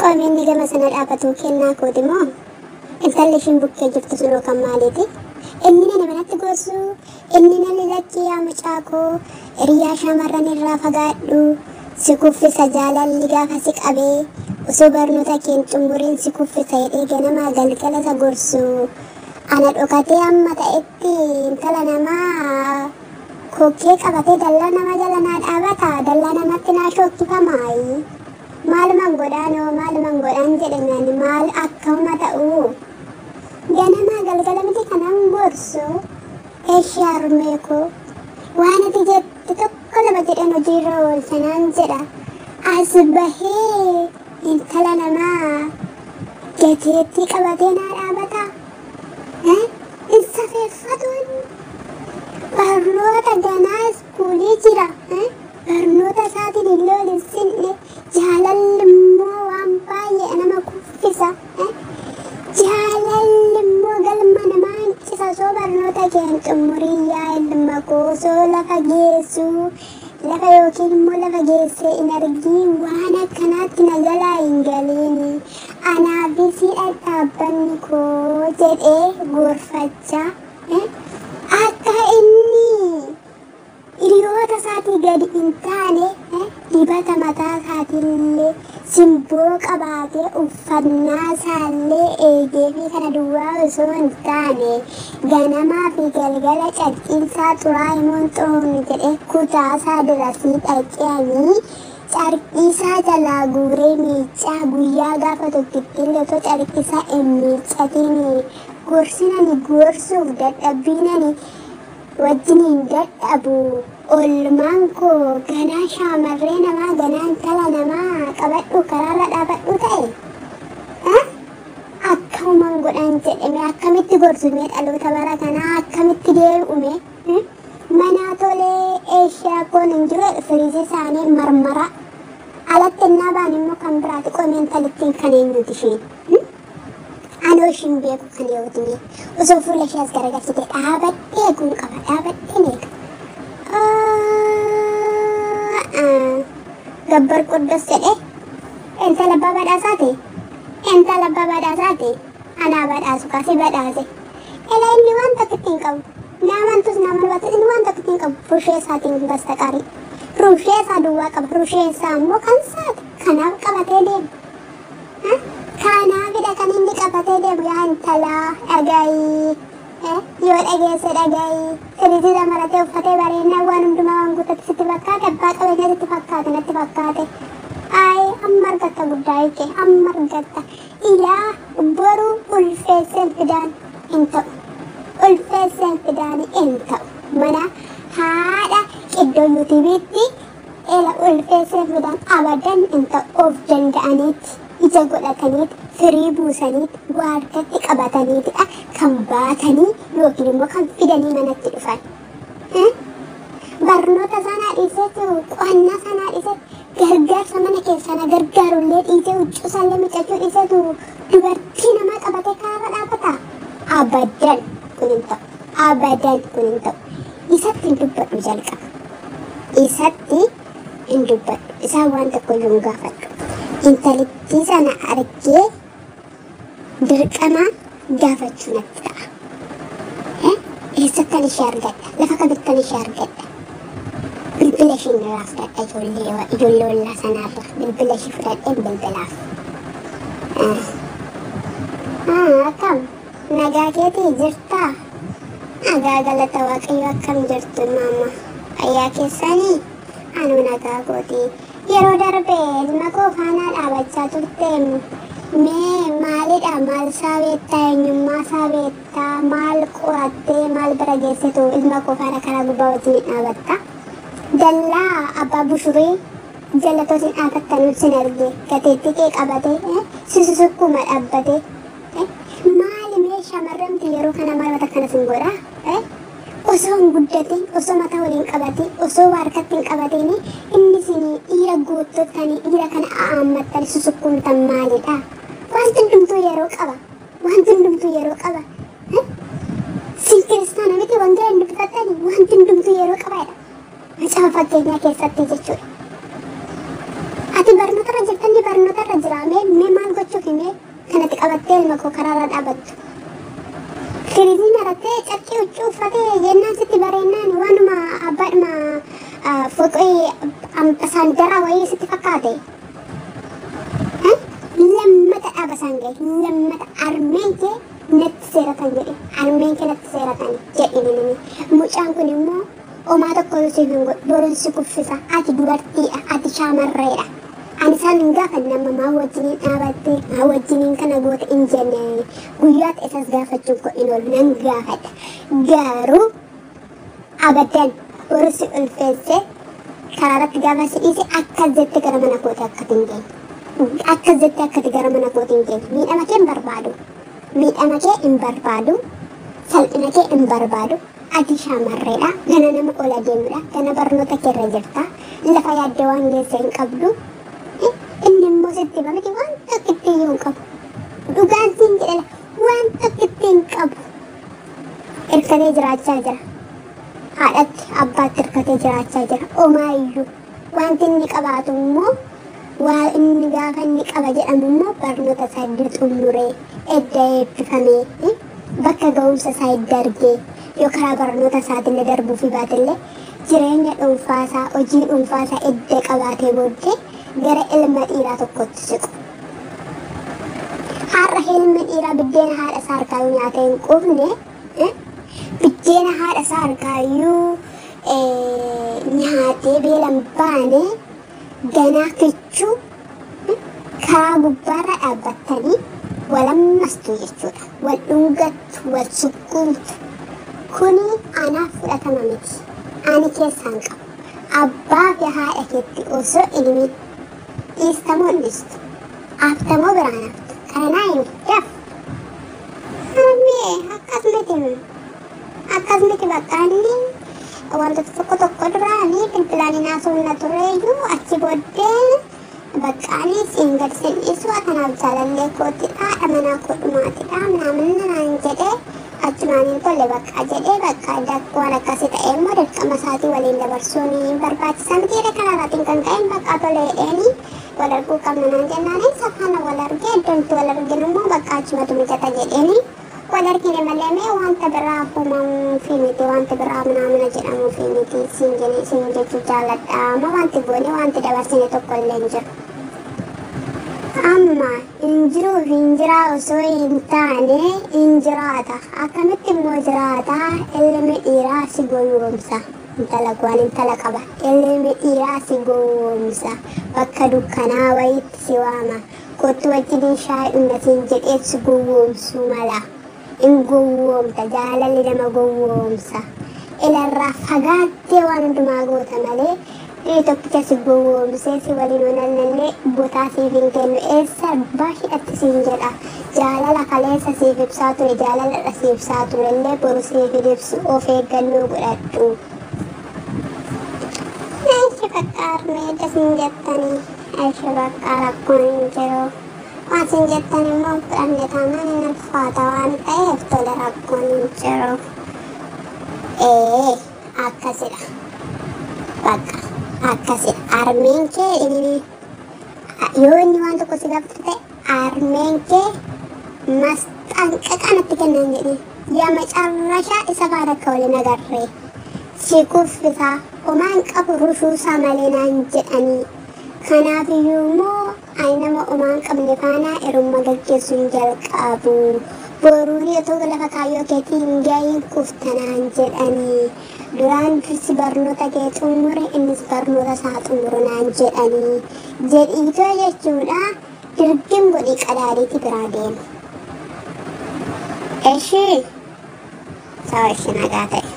Qoomni inni gama sana dhaabatu kennaa kooti moo? Intalli ishiin bukkee jirtu sunoo kan maaliiti? Inni nani manatti gorsu, inni nani lakkii yaa mucaa koo, hiriyaa shamarran irraa fagaadhu, si kuffisa jaalalli gaafa si qabee, osoo barnoota kee hin xumuriin si kuffisa jedhee ganamaa galgala isa gorsu. Ana dhokatee amma ta'etti intala namaa kokkee qabatee dallaa nama jala naa dhaabata, dallaa namatti naa shookkifamaayi. Maaluman godhaanoo, maaluman godhaan jedhe ani maal akkuma ta'u. Ganamaa galgala miti kanan gorsu. Eeshii harmee koo waan ati jette tokko lama jedhan hojiirra oolchanaan jedha. As bahee intala namaa gateettii qabatee naa dhaabata. Hin safeeffatu inni. Barnoota ganaa iskuulii jira. Barnoota isaatiin hin loolissinne. Jaalalli immoo waan baay'ee nama kuffisa. Jaalalli immoo galma namaa hanqisa. Osoo barnoota kee hin xumuriin yaa ilma koo osoo lafa geessuu lafa yookiin immoo lafa geessee hin argiin waan akkanaatti na jalaa hin galiini. Anaafis dhaabbanni koo jedhee gorfachaa akka inni hiriyoota isaatii gadi hin taane dibata mataa isaatiillee simboo qabaatee uffannaa isaallee eegee fi kana duwwaa osoo hin taane ganamaa fi galgala carqiinsaa xuraa himuun xuruun jedhee kutaa isaa dirasii dhaqeanii carqiisaa jalaa guuree miicaa guyyaa gaafa tokkittillee otoo carqiisaa hin miiccatiin gorsinani gorsuuf dadhabbiinani wajjiniin dadhabu. Oolmaan koo ganaa shaamarree namaa ganaa intala namaa qabadhu karaarra dhaabadhu ta'e akkamuman godhan jedhame akkamitti gorsume dhaloota bara kanaa akkamitti deebi'ume manaa tolee eeshaa koon hin jiru firiisii isaanii marmara alatti innaa baan immoo kan biraati qoomee intalittiin kan eenyuti isheen. Anoo ishiin beeku kan yootime osoo fuula ishee as garagalchite dhaabadhee eeguun qaba dhaabadheen eega. Gabbar Quddos jedhee intala abbaa badhaasaati. Intala abbaa badhaasaati. Anaa badhaasu kasi badhaase. Ela inni waan tokko ittiin qabu. Naamantus nama hubatus inni waan tokko ittiin qabu. Rushee isaatiin bastaqaarii. Rushee isaa duwwaa qaba. Rushee isaa immoo kan isaati. Kanaaf qabatee deema. Kanaafidha kan inni qabatee deemu yaa intalaa dhagayi. Yoo dhageesse dhagayi. Firiizii maratee uffatee bareedina waan hundumaa waan guutate sitti fakkaate abbaa qabeenyaa sitti fakkaate natti fakkaate. Ayi amma argatta guddaa hiike amma argatta. Ilaa boru ulfeesseen fidaan hin ta'u. Ulfeesseen fidaan hin ta'u. Mana haadha qiddoo yuutuubiitti ela ulfeesseen fidaan abadan hin ta'u of danda'aniitti. Ija godhataniit firii buusaniit waarkatti qabataniitidha kan baatanii yookiin immoo kan fidanii manatti dhufan. Barnoota sanaa dhiiseetu qo'annaa sanaa dhiisee gargaarsa mana keessana gargaarullee dhiisee huccuu isaallee miiccachuu dhiiseetu dubartii namaa qabatee karaarra dhaabata. Abadan kun hin ta'u. Abadan kun hin ta'u. Isatti hin dubbadhu jalqaba. Isatti hin dubbadhu. Isaan waan tokko iyyuu hin gaafadhu. Intalittii sana argee dirqama gaafachuu natti ta'a. Eessattan ishee argadha? Lafa kamittan ishee argadha? Bilbila ishee irraa fudhadha ijoollee ollaa sanaarra. Bilbila ishee fudhadheen bilbilaaf. Akkam? Nagaa keetii jirtaa? Nagaa galata Waaqayyo akkam jirtu maama? Fayyaa keessanii? Anuu nagaa kooti. Yeroo darbe ilma koo faanaa dhaabachaa turte mee maalidha maal isaa beektaa eenyummaa isaa beektaa maal qo'attee maal bira geessitu ilma koo faana karaa gubbaa wajjin dhaabatta. Dallaa abbaa bushurii jala tosin dhaabattan sin arge gateettii kee qabatee sisusukkuma dhaabbate maali mee shamarramti yeroo kana maal wanta kana sin godhaa? Osoo hin guddatin, osoo mataa waliin qabatin, osoo harkatti hin qabatin inni isin dhiira guuttotanii dhiira kana aammattan susukkumtan maalidha? Wanti hundumtuu yeroo qaba. Wanti hundumtuu yeroo qaba. Sin kiristaana miti wangeela hin dubbifattani wanti hundumtuu yeroo qabaadha. Macaafa fakkeenyaa keessatti jechuudha. Ati barnootarra jirta inni barnootarra jira mee himee kanatti qabattee ilma koo karaarra dhaabattu. Kirizii marattee carqii huccuu uffatee yennaan sitti bareennaan waanuma abbaadhuma foqee ambasaandaraa wayii sitti fakkaate. Lammata dhaaba isaan gahe, lammata armeen kee natti seeratan jedhe, armeen kee natti seeratan jedhe namni. Mucaan kun immoo omaa tokko siif hin godhu, boruun si kuffisa, ati dubartiidha, ati shaamarreedha. Ani isaan hin gaafanne amma maa wajjiniin dhaabatte, maa wajjiniin kana goota hin jenne. Guyyaa ta'e isas gaafachuun koo hin oolu, nan gaafadha. Garuu abadan boru si ulfeesse karaarratti gaafa si dhiise akkas jette gara mana kooti akkati hin geenye. Akkas jette akkati gara mana kooti hin geenye. Miidhama kee hin barbaadu. Miidhama kee hin barbaadu. Salphina kee hin barbaadu. Ati shaamarreedha. Gana nama ol adeemudha. Gana barnoota kee irra jirta. Lafa yaaddee waan geesse hin qabdu. Inni immoo sitti hima miti, waan tokkitti iyyuu hin qabu. Dhugaan siin jedhe, waan tokkitti hin qabu. Hirkatee jiraachaa jira. Haadhatti abbaatti hirkatee jiraachaa jira. Omaa iyyuu. Wanti inni qabaatu immoo, waa inni gaafa inni qaba jedhamu immoo, barnoota isaa edda xumuree, edda eebbifamee, bakka ga'umsa isaa edda argee, yoo karaa barnoota isaatillee darbuu fi baatellee jireenya dhuunfaa isaa, hojii dhuunfaa isaa edda qabaatee booddee gara ilma dhiiraa tokkotti siqu. Har'a ilmi dhiiraa biddeena haadha isaa harkaayyuu nyaatee hin quufne, biddeena haadha isaa harkaayyuu nyaatee beelan baane, ganaa kichuu karaa gubbaarra dhaabbattanii walammastu jechuudha. Wal dhungattu, wal sukkuumtu. Kuni anaaf fudhatama miti. Ani keessaan qabu. Abbaa fi haadha keetti osoo ilmi dhiistamoo hin dhiistu? Aftamoo biraan haftu? Kana naa himi daf. Harmee, akkas miti. Akkas miti, bakka inni wantoota tokko tokko duraanii bilbilaan hin haasofna tureeyyuu, achi booddee bakka ani siin gad sin dhiisu, kanaaf jaalallee kootidha, haadha manaa koo dhumaatidha minaamin naan jedhee, achumaan hin tolle bakka jedhee, bakka waan akkasii ta'e immoo dirqama isaatii waliin dabarsuun barbaachisa mitiidha. Kanarraatiin kan ka'een bakka tole jedheeni, wal arguu qabna naan jennaan safaana wal argee, iddoon itti wal arginu immoo bakka achumatu mijata jedheeni wal argine malee, mee wanta biraa uumamuufi miti, wanta biraa minaamina jedhamuufi miti siin jedhe, siin jechuu jaalladha. Amma wanti goone, wanti dabarsine tokko illee hin jiru. Amma hin jiruu fi hin jiraa osoo hin taane hin jiraata. Akkamitti immoo jiraata? Ilmi dhiiraa si gowwoomsa. Intala waan intala qaba. Ilmi dhiiraa si gowwoomsa. Bakka dukkanaa wayiitti si waama. Kottu wajjiniin shaayii dhugna siin jedhee si gowwoomsuu mala. Hin gowwoomta, jaalalli nama gowwoomsa. Ilarraa fagaattee waan hundumaa goota malee dhiirri tokkicha si gowwoomsee si waliin onannannee botaa siif hin kennu, eessa baay'atti siin jedha. Jaalala kaleessa siif ibsaa ture, jaalala siif ibsaa turellee boru siif hin ibsu, of eeggannoo godhadhu. Eeshi bakka harmee, sin jettanii, eeshi bakka rakkoon hin jiru. Waan sin jettan immoo fudhanne taanaan hin ulfaata waan ta'eef, tole, rakkoon hin jiru. Ee, akkasidha. Bakka akkasidha. Harmeen kee inni yoo inni waan tokko si gaafatu ta'e, harmeen kee masxanqaqa natti kennan jedhee yaa macarrashaa isa faana akka waliin agarree si kuffisaa, homaan qabu rushuusaa malee naan jedhanii. Kanaafiyyuu immoo ani nama homaan qabne faana erumma gaggeessuun jalqabu. Boruun otoo lafa kaayyoo keetii hin gahiin kuftanaan jedhanii. Duraan dursi barnoota kee xumure, innis barnoota isaa xumuru naan jedhanii. Jedhiitoo jechuudha, dirgim godhii qadaadiitti biraa deema. Eshii, sawa, ishee nagaa ta'e.